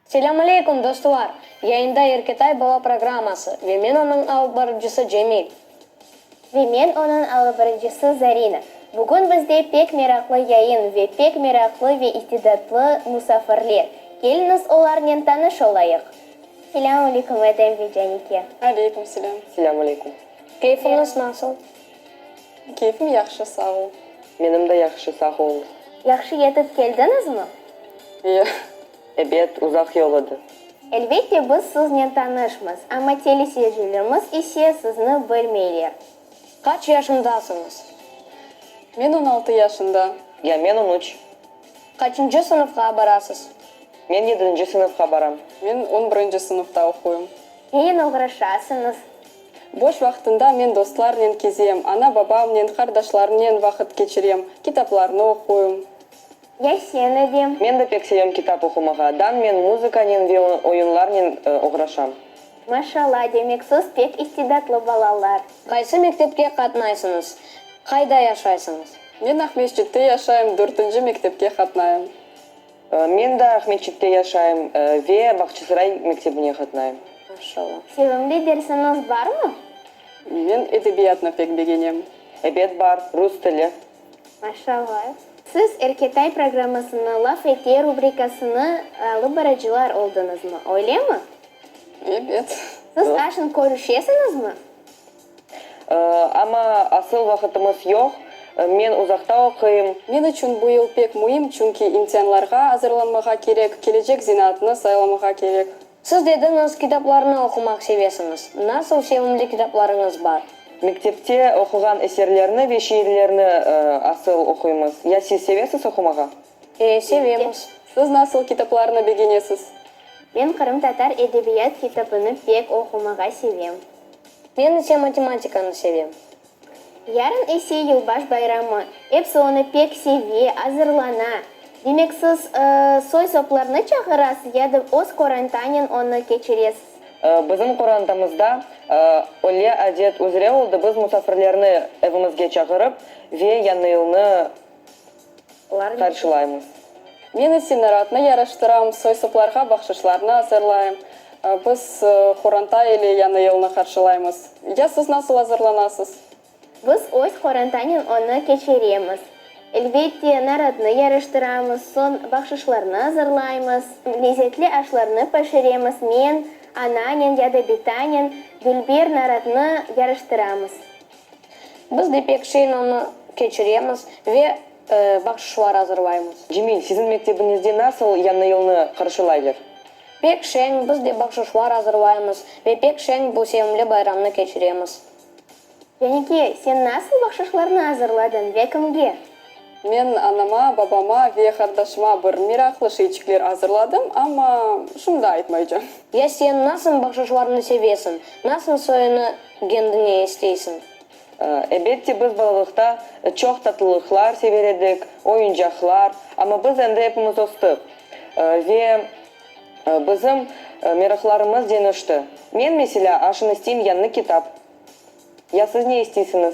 Selâm aleyküm, dostlar! Yayında Erketay bala programması ve men onıñ alıp barıcısı Cemil. Ve men onıñ alıp barıcısı Zarina. Bugün bizde pek meraqlı yayın ve pek meraqlı ve istidatlı musafirler. Keliñiz olarnen tanış olayıq. Selâm aleyküm, Edem ve Canike. Aleyküm selâm. Selâm aleyküm. Keyfiñiz nasıl? Keyfim yahşı, sağ ol. Menim de yahşı, sağ oluñız. Yahşı yetip keldiñizmi? Ye. Ebet, uzaq yol edi. Elbette, biz siznen tanışmız, amma teleseyircilerimiz ise sizni bilmeyler. Qaç yaşındasıñız? Men 16 yaşında. Ya men on üç. Qaçıncı sınıfqa barasız? Men yedinci sınıfqa baram. Men on birinci sınıfta oquyım. Nenen oğraşasıñız? Boş vaqtında men dostlarnen kezem, ana-babamnen, qardaşlarımnen vaqıt keçirem, kitaplarnı oquyım. Ya sen, Edem? Men de pek sevem kitap oqumağa. Dan men muzıkanen ve oyunlarnen oğraşam. Maşallah, demek siz pek istidatlı balalar. Qaysı mektepke qatnaysıñız? Qayda yaşaysıñız? Men Aqmescitte yaşayım, dörtünci mektepke qatnayım. Men de Aqmescitte yaşayım ve Bağçasaray mektebine qatnayım. Maşallah. Sevimli dersiñiz barmı? Men edebiyatnı pek begenem. Ebet, bar, rus tili. Maşallah. Siz Erketay programmasını Laf ete rubrikasını alıp barıcılar oldıñızmı, öylemi? Ebet. Siz aşın körüşesiñizmi? Amma asıl vaqıtımız yoq. Men uzaqta oquyım. Men içün bu yıl pek müim, çünki imtianlarğa azırlanmağa kerek, kelecek zenaatnı saylamağa kerek. Siz dediñiz, kitaplarnı oqumaq sevesiñiz. Nasıl sevimli kitaplarıñız bar? Mektepte oquğan eserlerni ve şiirlerni asıl oquymız. Ya siz sevesiz oqumağa? E, sevemiz. Siz nasıl kitaplarnı begenesiz? Men qırımtatar edebiyat kitabını pek oqumağa sevem. Men ise matematikanı sevem. Yarın ise Yılbaş bayramı. Epsi onı pek seve, azırlana. Demek, siz soy-soplarnı çağırasız ya da öz qorantanen onı keçiresiz? Bizim qorantamızda öyle adet üzre oldı, biz musafirlerni evimizge çağırıp ve Yañı yılnı qarşılaymız. Men ise naratnı yaraştıram, soy-soplarğa bahşışlarnı azırlayım. Biz qoranta ile Yañı yılnı qarşılaymız. Ya siz nasıl azırlanasız? Biz öz qorantanen onı keçiremiz. Elbette, naratnı yaraştıramız, soñ bahşışlarnı azırlaymız, lezetli aşlarnı pişiremiz, men, ananen ya da bitanen dülber naratnı yaraştıramız. Biz de pek şeñ onı keçiremiz ve bahşışlar azırlaymız. Cemil, siziñ mektebiñizde nasıl Yañı yılnı qarşılaylar? Pek şeñ, biz de bahşışlar azırlaymız ve pek şeñ bu sevimli bayramnı keçiremiz. Canike, sen nasıl bahşışlarnı azırladıñ ve kimge? Men anama, babama ve qardaşıma bir meraqlı şeyçikler azırladım, amma şimdi aytmaycam. Ya sen nasıl bahşışlarnı sevesiñ, nasıl soyunı kendine isteysiñ? Elbette, biz balalıqta çoq tatlılıqlar sever edik, oyuncaqlar, amma biz endi epimiz östik ve bizim meraqlarımız deñişti. Men, meselâ, aşın isteyim yañı kitap. Ya siz ne isteysiñiz?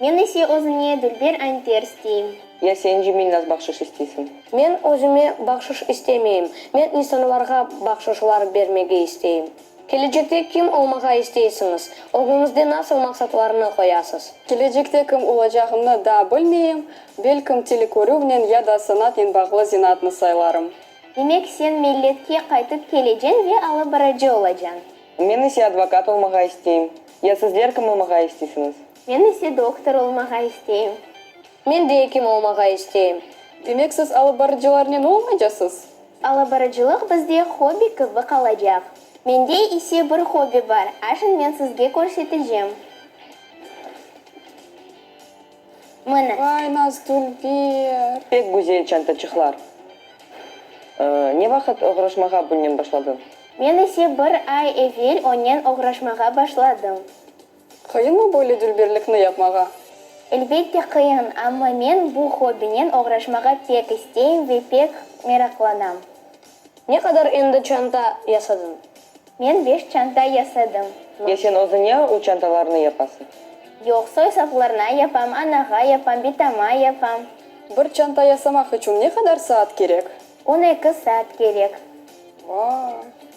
Men ise özüne dülber anter isteyim. Ya sen, Cemil, nas bahşış isteysiñ? Men özüme bahşış istemeyim. Men insanlarğa bahşışlar bermege isteyim. Kelecekte kim olmağa isteysiñiz? Ögüñizde nasıl maqsatlarnı qoyasız? Kelecekte kim olacağımnı daa bilmeyim, belkim telekorüvnen ya da sanatnen bağlı zenaatnı saylarım. Demek, sen milletke qaytıp keleceñ ve alıp barıcı olacañ. Men ise advokat olmağa isteyim. Ya sizler kim olmağa isteysiñiz? Men ise doktor olmağa isteyim. Men de ekim olmağa isteyim. Demek, siz alıp barıcılarnen olmaycasız? Alıp barıcılıq bizde hobbi kibi qalacaq. Mende ise bir hobbi bar, aşın men sizge körsetecem. Mına. Vay, naz dülber! Pek güzel çantaçıqlar. Ne vaqıt oğraşmağa bunnen başladıñ? Men ise bir ay evel onen oğraşmağa başladım. Qıyınmı böyle dülberlikni yapmağa? Elbette qıyın, amma men bu hobbinen oğraşmağa pek isteyim ve pek meraqlanam. Ne qadar endi çanta yasadıñ? Men beş çanta yasadım. Ya sen özüñe o çantalarnı yapasıñ? Yoq, soy-soplarına yapam, anağa yapam, bitama yapam. Bir çanta yasamaq içün ne qadar saat kerek? 12 saat kerek. Vay!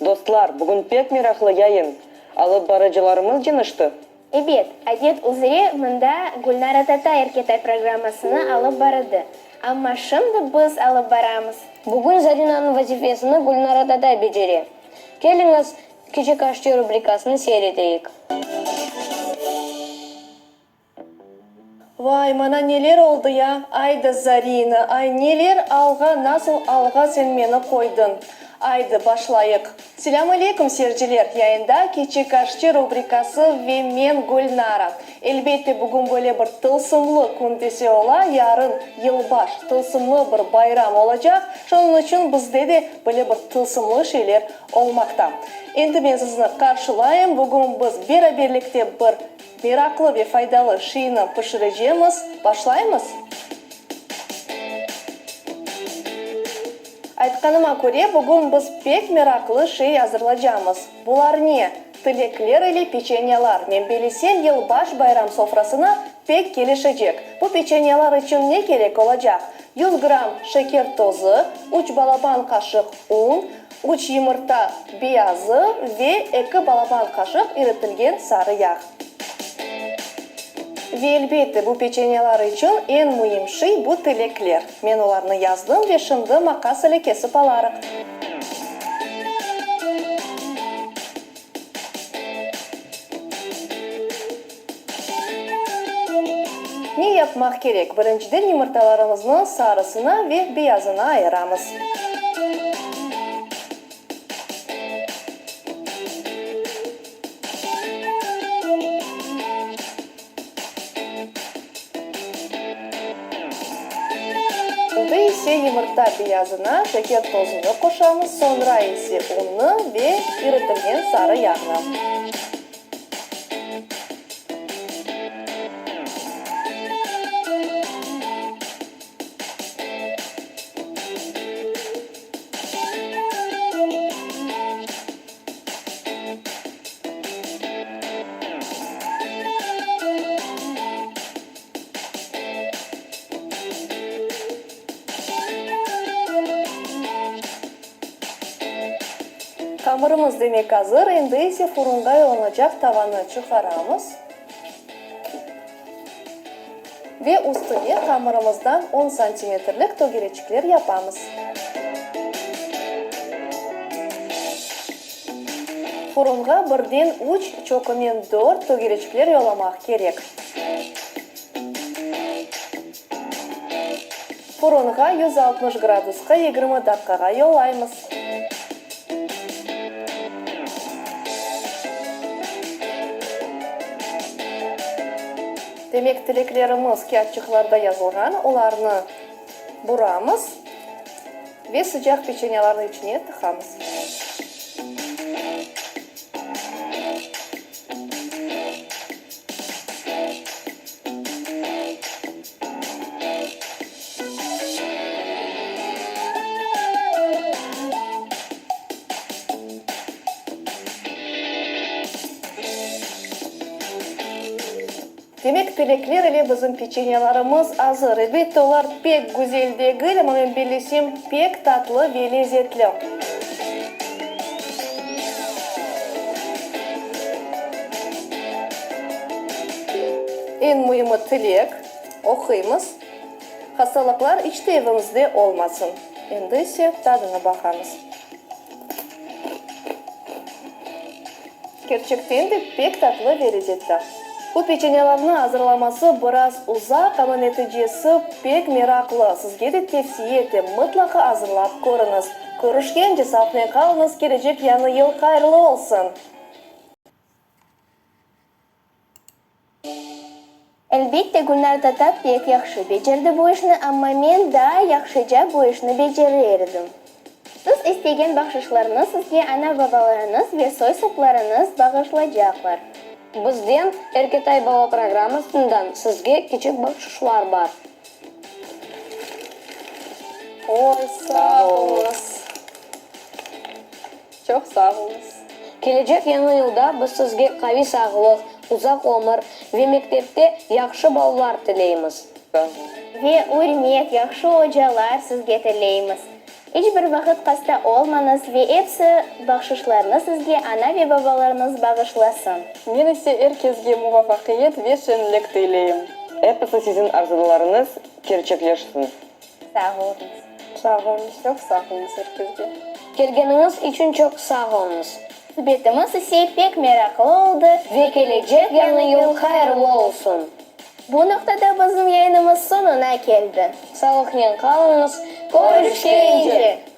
Dostlar, bugün pek meraqlı yayın. Alıp barıcılarımız cınıştı. Ebet, adet üzre mında Gülnara Tatay Erketay programmasını alıp barıdı. Amma şimdi biz alıp baramız. Bugün Zarinanıñ vazifesini Gülnara Tatay becere. Keliñiz, Kiçik aşçı rubrikasını seyir eteyik. Vay, mana neler oldı ya, aydı, Zarina, ay, neler alğa, nasıl alğa sen meni qoydıñ. Aydı, başlayıq. Selâm aleyküm, seyirciler! Yayında Kiçik aşçı rubrikası ve men, Gülnara. Elbette, bugün böyle bir tılsımlı kün dese ola, yarın yılbaş, tılsımlı bir bayram olacaq, şunıñ içün bizde de böyle bir tılsımlı şeyler olmaqta. Endi men sizni qarşılayım, bugün biz beraberlikte bir Meraqlı ve faydalı şiini pişirecemiz. Başlaymız? Aytqanıma köre, bugün biz pek meraqlı şey azırlacamız. Bular ne? Tilekler ile peçenyalar. Men bilesem, yılbaş bayram sofrasına pek kelişecek. Bu peçenyalar içün ne kerek olacaq? 100 gramm şeker tozu, üç balaban qaşıq un, Üç yımırta beyazı ve eki balaban qaşıq iritilgen sarı yağ. Ve elbette, bu peçenyelar içün eñ müim şey bu tilekler. Men olarnı yazdım ve şimdi maqas ile kesip alarıq. Ne yapmaq kerek? Birinciden yımırtalarımıznı sarısına ve beyazına ayıramız. Şimdi ise yımırta beyazına şeker tozunı qoşamız, soñra ise unnı ve iritilgen sarı yağnı. Hamırımız, demek, azır. Endi ise furunğa yollanacaq tavanı çıqaramız ve üstüne hamırımızdan on santimetrlik tögereçikler yapamız. Furunğa birden üç, çoqunen dört tögereçikler yollamaq kerek. Furunğa 160 gradusqa 20 daqqağa yollaymız. Demek, tileklerimiz kâğıtçıqlarda yazılğan, olarnı buramız ve sıcaq peçenyalarnıñ içine tıqamız. Demek, tilekler ile bizim peçenyalarımız azır. Elbette, olar pek güzel degil, amma men bellesem, pek tatlı ve lezetli. Eñ müimi tilek, oquymız, hastalıqlar iç te evimizde olmasın. Endi ise tadına baqamız. Kerçekten de pek tatlı ve lezetli. Bu peçenyalarnı azırlaması biraz uzaq, amma neticesi pek meraqlı. Sizge de tevsiye etem, mıtlaqa azırlap körüñiz. Körüşkence, sağlıqnen qalıñız, kelecek yañı yıl hayırlı olsun! Elbette, Gülnar tata pek yahşı becerdi bu işni, amma men daa yahşıca bu işni becerir edim. Siz istegen bahşışlarnı sizge ana-babalarıñız ve soy-soplarıñız bağışlacaqlar. Bizden, Erketay bala programmasından sizge kiçik bahşışlar bar. Oy, sağ oluñız. Çoq sağ oluñız. Kelecek Yañı yılda biz sizge qaviy sağlıq, uzaq ömür ve mektepte yahşı ballar tileymiz. Ve ürmet, yahşı ocalar sizge tileymiz. İç bir vaqıt hasta olmañız ve epsi bahşışlarnı sizge ana ve babalarıñız bağışlasın. Men ise er kesge muvafaqiyet ve şeñlik tileyim. Episi siziñ arzularıñız kerçekleşsin. Sağ oluñız. Sağ oluñız, çoq sağ oluñız er kesge. Kelgeniñiz içün çoq sağ oluñız. Subetimiz ise pek meraqlı oldı. Ve kelecek Yañı yıl hayırlı olsun! Bu noqtada bizim yayınımız soñuna keldi. Sağlıqnen qalıñız, körüşkence!